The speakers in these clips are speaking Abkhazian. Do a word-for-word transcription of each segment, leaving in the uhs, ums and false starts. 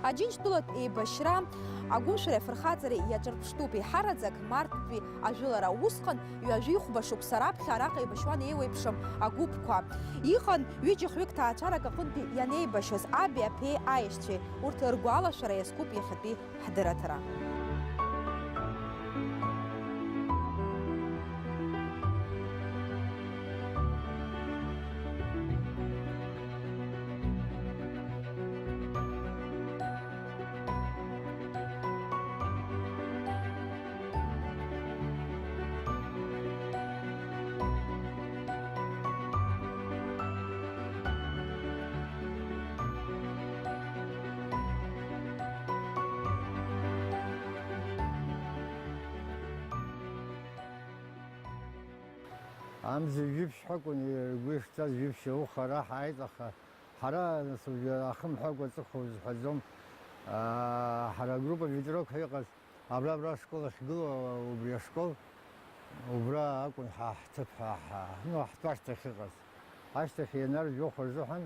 Аџьынџьтәылатә еибашьра агәымшәареи афырхаҵареи иаҿырԥштәуп еиҳараӡак марттәи ажәылара. Усҟан ҩажәи хәба шықәса раԥхьа араҟа еибашьуан еиуеиԥшым агәыԥқәа. Иҟан ҩыџьа-хҩык ҭаацәарак аҟынтәи ианеибашьуаз аби аԥеи аешьцәеи. Урҭ ргәалашәара иазкуп иахьатәи ҳдырраҭара. Амза жәиԥшь ҳәа акәын ргәы ишҭаз, жәиԥшь ауха ара ҳааит, аха ҳара, нас, уажәы ахымҳәакәа аҵыхәа узҳәаӡом. Аа, ҳара агруппа Ветрок ҳәа иҟаз, абра, абра ашкол ахьгылоу, убри ашкол, убра акәын ҳа ҳҭыԥ, ҳа, ҳа, ну, ҳтәарҭа ахьыҟаз. Ашьҭахь ианаржәохә рзыҳәан,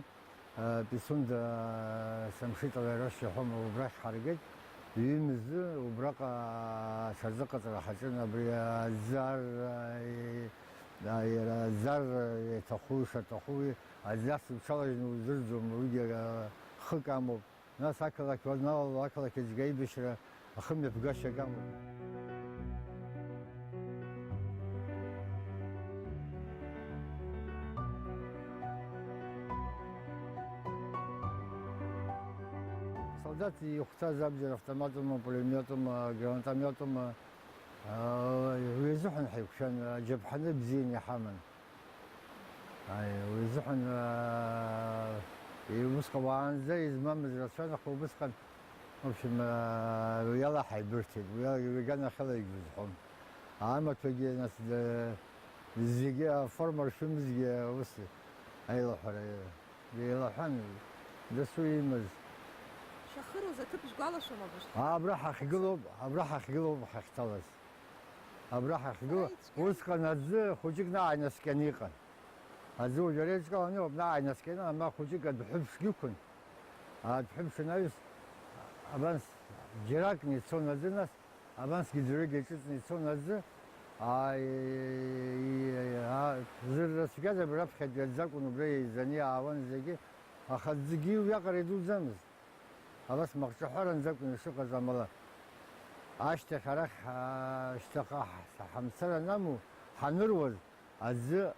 Пицунда Самшитова Рашьа ҳәа убрахь ҳаргеит, ҩымз убраҟа сарзыҟаҵара ҳаҿын, абри аӡы ар-, иара аӡы ар иаҭаху, ишаҭаху, аӡы ацымҽалажьны узырӡом, уигьы хык амоуп. Нас ақалақь уаналало, ақалақь аӡәгьы аибашьра ахымҩаԥгашьа акы амоуп. Асолдаҭ ихәҭаз абџьар автоматума, пулемиотума, гранатомиотума, аа, уи азыҳәан ҳаиқәшәан, аџьаԥҳаны бзианы иҳаман. Аи, уи азыҳәан, аа, усҟан уаанӡа измамыз рацәан, аха убысҟан, в общем, аа, уи ала ҳаибырҭеит, уи ала, уи аганахьала егьузҳәом. Амаҭәагьы, нас, зегьы аформа ршәымызгьы ус аилаҳәара еилаҳәан, дасу имаз. Шәахыруаз аҭыԥ шәгәалашәома бышҟа? Абра ҳахьгылоуп, абра ҳахьгылоуп ҳахьҭалаз. Абра ҳахьгылоу, усҟан аӡы хәыҷык наҟ инаскьаны иҟан. Аӡы уажә ара иҿкааны иҟоуп, наҟ инаскьаны, ама хәыҷык адәҳәыԥшгьы ықәын. Адәҳәыԥш анаҩс, абанс џьаракны ицон аӡы, нас абансгьы ӡәырҩык иаҿыҵны ицон аӡы. Ааи, аа, зырра цәгьаз абра раԥхьатәи аӡы акәын, убра еизаны иаауан зегьы, аха аӡгьы уиаҟара идуӡамызт. Абас маҟҿаҳәаранӡа акәын ишыҟаз, амала ашьҭахь арахь, аа, шьҭахьҟа ҳ-, ҳамцар анаму, ҳаныруаз, аӡы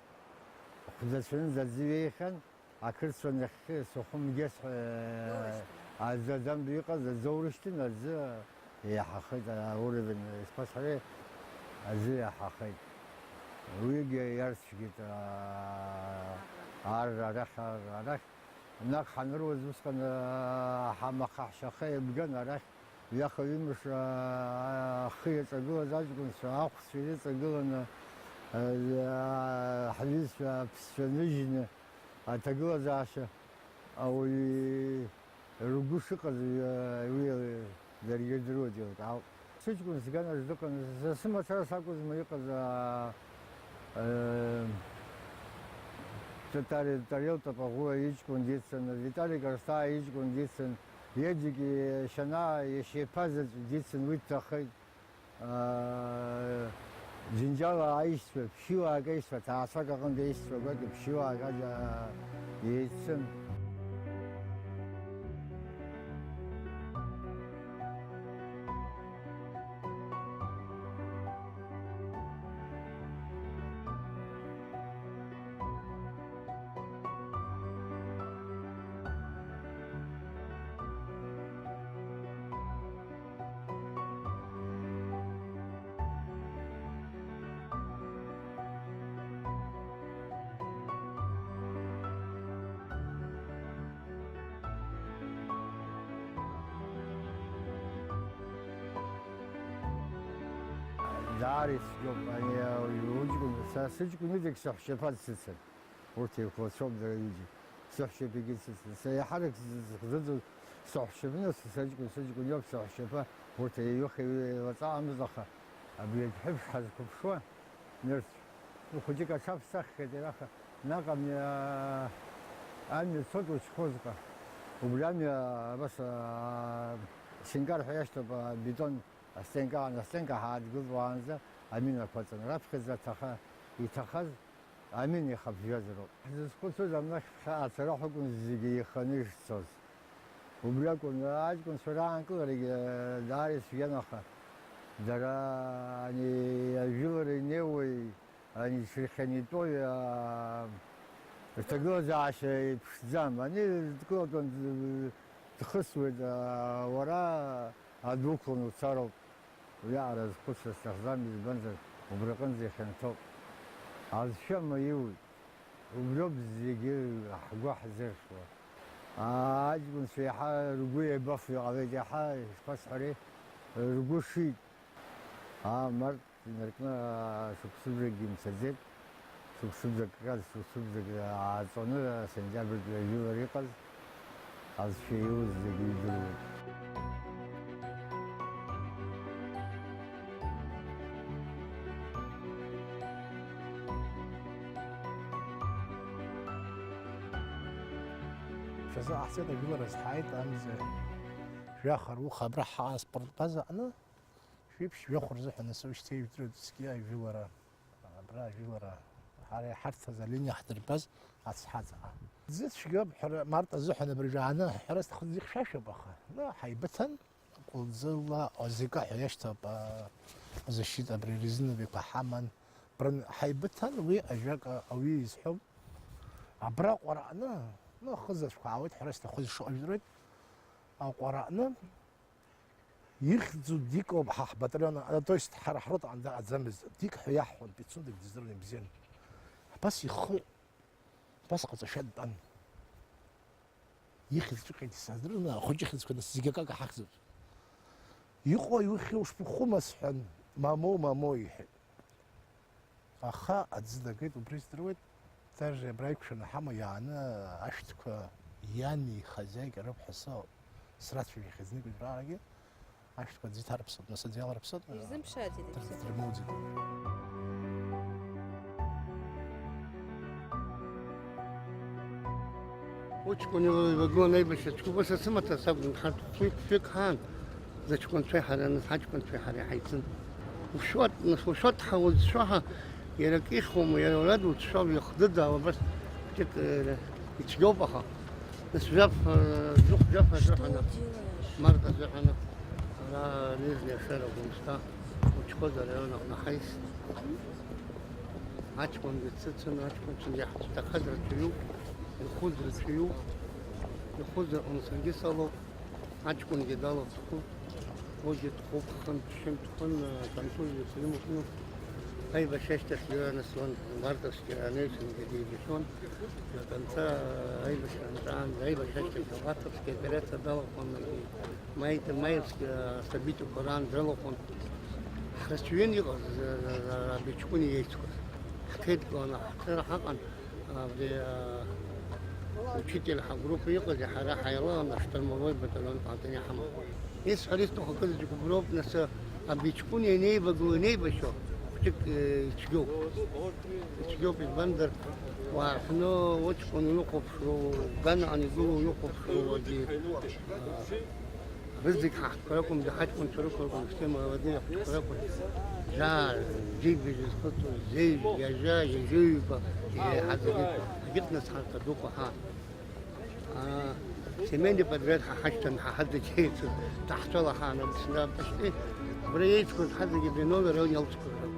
хәдацәаныз аӡы ҩеихьан, ақырҭцәа нахьхьи Сухум Гес ҳәа, э, аӡы аӡамҩа иҟаз аӡы аурышьҭын, аӡы еиҳахеит, а, уровень, э, спасхари, аӡы еиҳахеит. Уигьы иарцәгьеит, аа, ар-, арахь, ар-, арахь. Наҟ ҳаныруаз усҟан, аа, ҳамаха ҳшьаха еибган арахь, ҩаха-ҩымш, аа, ахы иаҿагылаз аҷкәынцәа, ахәцәа ирыҵагыланы, аа, ҳҩызцәа аԥсцәа ныжьны аҭагылазаашьа ауаҩы ргәы шыҟаз, уи, уи даргьы ирдыруеит, еилкаауп. Сыҷкәын сганаҿ дыҟан, са сымацара сакәызма иҟаз, аа, э, Татари-, Тариел Тапаӷәыа иҷкәын дицын, Виталик Арсҭаа иҷкәын дицын, Едик Шьанаа иашьа иԥа заҵә дицын, уи дҭахеит. Аа, Џьынџьала аишьцәа, ԥшьҩык аишьцәа, ҭаацәак аҟынтә аишьцәа гәакьа ԥшьҩык аӡа еицын. Даара ицәгьоуп, ани, уҷкәын, са сыҷкәын идагь саҳәшьаԥа дсыцын. Урҭ еиқәлацәоуп дара ҩыџьа. Саҳәшьаԥагьы дсыцын. Са еиҳарак зыӡ-, зыӡ-, саҳәшьаԥны, са сыҷкәын, сыҷкәын иоуп, саҳәшьаԥа. Урҭ еиҩых еилаҵәаамызт, аха абри адәҳәыԥш ҳазқәыԥшуа, нырцә. Хәыҷык аҽаԥсаххьеит, иара, аха наҟ амҩа, амҩа цоит Учхозҟа. Убри амҩа абас, аа, синкар ҳәа иашьҭоуп, абетон астенка, астенка ҳааҭгылт уаанӡа аминақәа ыҵан. Раԥхьаӡа аҭаха-, иҭахаз амин ихыԥжәазароуп. Ҳзызхәыцуаз анахь ԥхьа ацара ҳәа акәын зегьы иханы ишцоз. Убри акәын, аҷкәынцәа раанкыларагьы даара ицәгьан, аха дара ани ажәылара инеиуеи, ани иҽырхианы итәоуи, аа, рҭагылазаашьа еиԥшӡам. Ани дкылатәан, д-, дхысуеит, аа, уара адәықәлан уцароуп. Уиаҟара азхәыцра сҭахӡам, избанзар, убраҟынӡа ихьанҭоуп. Алҵшәа маиуит. Убриоуп зегьы ҳгәы ҳзырхьуа. Аҷкәынцәа иаҳа ргәы еибафо иҟалеит, иаҳа, ишԥасҳәари, ргәы шит. Аа, март инаркны, аа, шықәсыбжакгьы мцаӡеит. Шықәсыбжак каз, шықәсыбжак ааҵәаны, асентиабртәи ажәылара иҟаз алҵшәа иоуз зегьы идыруеит. Шәазыҟаҳҵеит, ажәылара азҳааит, амза жәаха руха абра ҳаспорт база аҟны. Шәиԥшь жәохә рзыҳәан асы шьҭеижәдыруеит цқьа ажәылара, абра ажәылара, ҳара иҳарҭаз алиниа ҳдырбаз ацҳаҵа. Ӡы цәгьоуп, ҳәара, март азыҳәан абыржәы ааны ҳҳәара сҭахын, зегь хьшәашәоуп, аха, ну, ҳаибыҭан, кәылӡыла ОЗК ҳәа иашьҭоуп, а, защита абри резиновикқәа ҳаман. Брын-, ҳаибыҭан, уи ажәак, а, ауаҩы изҳәом. Абра ҟәараҟны, ну, ахызаҵәқәа аауеит, ҳәара сҭахыз шыҟажәдыруеит, аҟәараҟны, Ихьӡу Дикоуп ҳа ҳбаталион, а, то есть ҳара ҳрота аҟны дыҟаӡамызт, Дик ҳәа иаҳҳәон, Пицунда дыздыруан ибзиан. Абас ихы, абас ҟаҵашәа дтәан. Ихьӡҵәҟьагьы сыздыруан, ахәыҷы ихьӡқәа нас зегьы акака ҳахьӡуп. Иҟои ухьи ушԥахәыма сҳәан, мамоу, мамоу иҳәеит. Аха аӡы дагеит, убри здыруеит, даже абра иқәшәаны ҳама иааны ашәҭқәа иани ихазиаки рыԥҳәыс ауп. Срацәажәахьеит знык уажәраагьы, ашәҭқәа аӡы иҭарыԥсоит, нас аӡы иаларыԥсоит, Ирзымԥшааит, иара дыр-, ибзиа. Дырмоуӡеит. Уҷкәын илеибагылан аибашьра цәгьа, ус асы мацара сакәын, ҳарҭ хәҩык-ԥшьҩык ҳаан, зыҷкәынцәеи ҳара, нас ҳаҷкәынцәеи ҳареи ҳаицын. Ушәуат, нас, ушәуат ҳауӡшәаҳа, иара акы ихьуама, иара уара дуцәшәо, ихдыдаауа, абас хәыҷык, э, ицәгьоуп, аха, нас, жәаф, э, ӡыхә жәаф азыҳәан, Что делаешь? Март азыҳәан, ара Нижни Ашара Гәымсҭа, Учхоза араион аҟны ҳаист. Аҷкәынгьы дсыцын, аҷкәынцәа иаҳҭахаз рацәаҩуп, ихәыз рацәаҩуп, ихәыз рҟны саргьы салоуп, аҷкәынгьы далахәхоуп, уигьы дхәуп, хынтә-шьынтә хын, а, контузиа имоуп, ну, аибашьра ашьҭахь ианаслон, Мартовски анаҩсангьы деибашьуан, до конца аибашьра анҵаан, аибашьра ашьҭахь Мартовски операциа далахәын, Маит-, Маевски асабитәқәа раан дрылахәын. Ҳрацәаҩын иҟаз, а, а, а, абиҷкәын иеицқәаз. Ҳҭеидгыланы ҳцара ҳаҟан, абри, а, учитель ҳагруппа иҟаз, ҳара ҳаилаан аштурмовой батальон ҟаҵаны иҳаман. Исҳәар исҭаху акызаҵәык уброуп, нас, абиҷкәын ианеибагыло, ианеибашьуа, хәыҷык, э, ицәгьоуп. Ицәгьоуп, избанзар, уааҳәны уҷкәын уихәаԥшуа, уганаҟны игылоу уихәаԥшуа, уагьы, а, Рызегь ҳаҳтәқәа ракәым, ҳаҷкәынцәа рықәыргон, шәҭы молодые ҳаҳәқәа ракәын. Жаа, џьеибажь зхыҵуаз, зежә, ҩажәа, ҩажәаҩба, еиҳа зегьы, егьырҭ нас ҳарҭ адәықәа ҳа. Аа, семейный подряд ҳа ҳашьҭан, ҳа ҳазегь еицыз, даҳцәала ҳаанарԥшны, почти абра еицқәаз ҳазегьы абри Нови араион иалҵқәаз ракәын.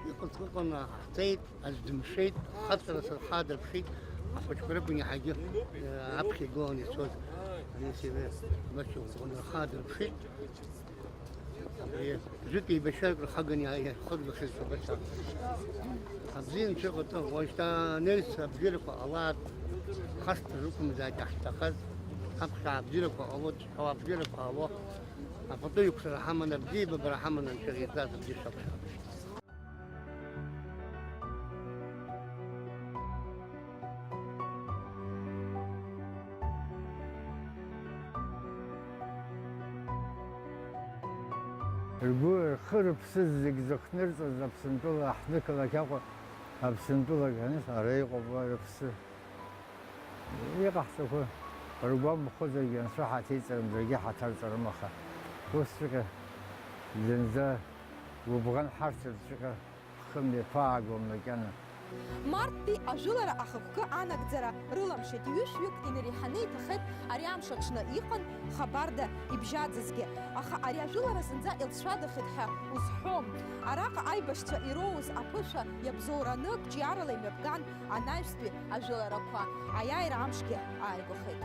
Иҟаҵәҟьаны ҳцеит, аӡә дымшеит, хаҵара сырхадырԥшит, ахәыҷқәа ракәын иаҳагьы, э, аԥхьа игыланы ицоз, ани сеиуеи, абас иӷәӷәаны рхадырԥшит. Абри жәытә еибашьрак рхаганы иа-, иахьхыргахьаз абас акәын. Абзиа нцәа иҟаҵа, уажәшьҭа анаҩс абзиарақәа ҟалааит, хасҵар рықәымзааит иаҳҭахаз. Аԥхьа абзиарақәа ҟало, ҿҳәо абзиарақәа ҟало, афатәы иқәшара ҳаманы, абзиабара ҳаманы, Анцәа иазҵааз абзиа шәақәшәааит. Ргәы, рхы, рыԥсы зегь зыхнырҵаз Аԥсынтәыла аҳҭнықалақь Аҟәа, Аԥсынтәыла, ара иҟоуп уа рыԥсы. Иҟаҳҵақәо ргәамԥхозаргьы Анцәа ҳаҭеиҵарым, даргьы ҳаҭарҵарым, аха усҵәҟьа зынӡа гәыбӷан ҳарҭарҵәҟьа ҳхы мҩаԥаагом макьана. Марттәи ажәылара ахықәкы анагӡара рыламшеит, ҩышәҩык инареиҳаны иҭахеит ари амш аҽны иҟан хабарда ибжьаӡызгьы, аха ари ажәылара зынӡа илцәадахеит ҳәа узҳәом. Араҟа аибашьцәа ироуз аԥышәа иабзоураны қәҿиарала имҩаԥган анаҩстәи ажәыларақәа, аиааира амшгьы ааигәахеит.